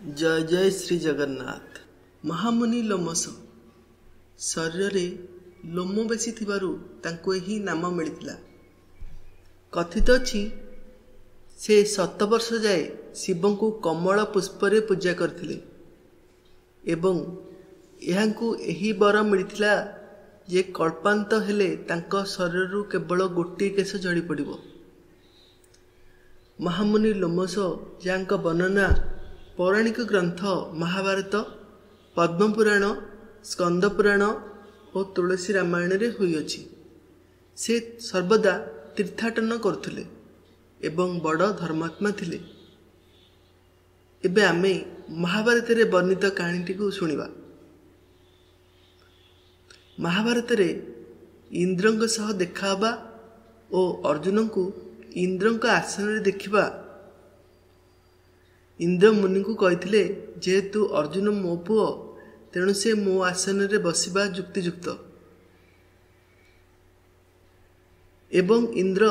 ଜୟ ଜୟ ଶ୍ରୀ ଜଗନ୍ନାଥ। ମହାମୁନି ଲୋମଶ। ଶରୀରରେ ଲୋମ ବେଶୀ ଥିବାରୁ ତାଙ୍କୁ ଏହି ନାମ ମିଳିଥିଲା। କଥିତ ଅଛି, ସେ 100 ବର୍ଷ ଯାଏ ଶିବଙ୍କୁ କମଳ ପୁଷ୍ପରେ ପୂଜା କରିଥିଲେ ଏବଂ ଏହାଙ୍କୁ ଏହି ବର ମିଳିଥିଲା ଯେ କଳ୍ପାନ୍ତ ହେଲେ ତାଙ୍କ ଶରୀରରୁ କେବଳ ଗୋଟିଏ କେଶ ଝଡ଼ି ପଡ଼ିବ। ମହାମୁନି ଲୋମଶ, ଯାହାଙ୍କ ବର୍ଣ୍ଣନା ପୌରାଣିକ ଗ୍ରନ୍ଥ ମହାଭାରତ, ପଦ୍ମପୁରାଣ, ସ୍କନ୍ଦପୁରାଣ ଓ ତୁଳସୀ ରାମାୟଣରେ ହୋଇଅଛି, ସେ ସର୍ବଦା ତୀର୍ଥାଟନ କରୁଥିଲେ ଏବଂ ବଡ଼ ଧର୍ମାତ୍ମା ଥିଲେ। ଏବେ ଆମେ ମହାଭାରତରେ ବର୍ଣ୍ଣିତ କାହାଣୀଟିକୁ ଶୁଣିବା। ମହାଭାରତରେ ଇନ୍ଦ୍ରଙ୍କ ସହ ଦେଖା ହେବା ଓ ଅର୍ଜୁନଙ୍କୁ ଇନ୍ଦ୍ରଙ୍କ ଆସନରେ ଦେଖିବା, ଇନ୍ଦ୍ର ମୁନିଙ୍କୁ କହିଥିଲେ, ଯେହେତୁ ଅର୍ଜୁନ ମୋ ପୁଅ, ତେଣୁ ସେ ମୋ ଆସନରେ ବସିବା ଯୁକ୍ତିଯୁକ୍ତ। ଏବଂ ଇନ୍ଦ୍ର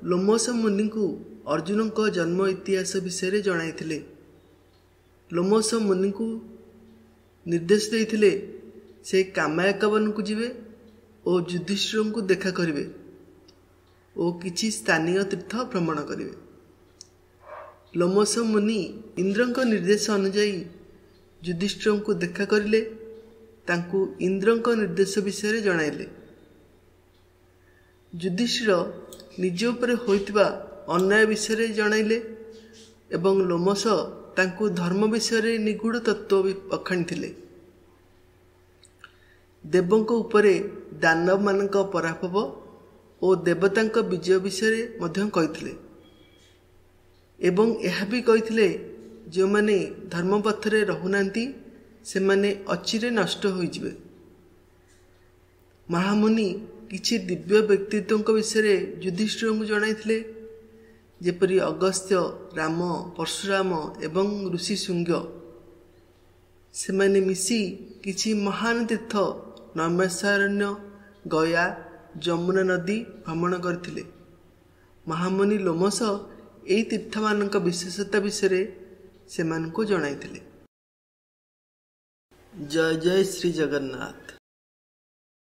ଲୋମଶ ମୁନିଙ୍କୁ ଅର୍ଜୁନଙ୍କ ଜନ୍ମ ଇତିହାସ ବିଷୟରେ ଜଣାଇଥିଲେ। ଲୋମଶ ମୁନିଙ୍କୁ ନିର୍ଦ୍ଦେଶ ଦେଇଥିଲେ, ସେ କାମାୟକବନକୁ ଯିବେ ଓ ଯୁଧିଷ୍ଠିରଙ୍କୁ ଦେଖା କରିବେ ଓ କିଛି ସ୍ଥାନୀୟ ତୀର୍ଥ ଭ୍ରମଣ କରିବେ। ଲୋମଶ ମୁନି ଇନ୍ଦ୍ରଙ୍କ ନିର୍ଦ୍ଦେଶ ଅନୁଯାୟୀ ଯୁଧିଷ୍ଠିରଙ୍କୁ ଦେଖା କରିଲେ, ତାଙ୍କୁ ଇନ୍ଦ୍ରଙ୍କ ନିର୍ଦ୍ଦେଶ ବିଷୟରେ ଜଣାଇଲେ। ଯୁଧିଷ୍ଠିର ନିଜ ଉପରେ ହୋଇଥିବା ଅନ୍ୟାୟ ବିଷୟରେ ଜଣାଇଲେ ଏବଂ ଲୋମଶ ତାଙ୍କୁ ଧର୍ମ ବିଷୟରେ ନିଗୂଢ଼ ତତ୍ତ୍ୱ ବଖାଣିଥିଲେ। ଦେବଙ୍କ ଉପରେ ଦାନବମାନଙ୍କ ପରାଭବ ଓ ଦେବତାଙ୍କ ବିଜୟ ବିଷୟରେ ମଧ୍ୟ କହିଥିଲେ ଏବଂ ଏହା ବି କହିଥିଲେ, ଯେଉଁମାନେ ଧର୍ମପଥରେ ରହୁନାହାନ୍ତି, ସେମାନେ ଅଚିରେ ନଷ୍ଟ ହୋଇଯିବେ। ମହାମୁନି କିଛି ଦିବ୍ୟ ବ୍ୟକ୍ତିତ୍ୱଙ୍କ ବିଷୟରେ ଯୁଧିଷ୍ଠିରଙ୍କୁ ଜଣାଇଥିଲେ, ଯେପରି ଅଗସ୍ତ୍ୟ, ରାମ, ପରଶୁରାମ ଏବଂ ଋଷି ଶୃଙ୍ଗ। ସେମାନେ ମିଶି କିଛି ମହାନ ତୀର୍ଥ ନୈମିଷାରଣ୍ୟ, ଗୟା, ଯମୁନା ନଦୀ ଭ୍ରମଣ କରିଥିଲେ। ମହାମୁନି ଲୋମଶ ଏହି ତୀର୍ଥମାନଙ୍କ ବିଶେଷତା ବିଷୟରେ ସେମାନଙ୍କୁ ଜଣାଇଥିଲେ। ଜୟ ଜୟ ଶ୍ରୀ ଜଗନ୍ନାଥ।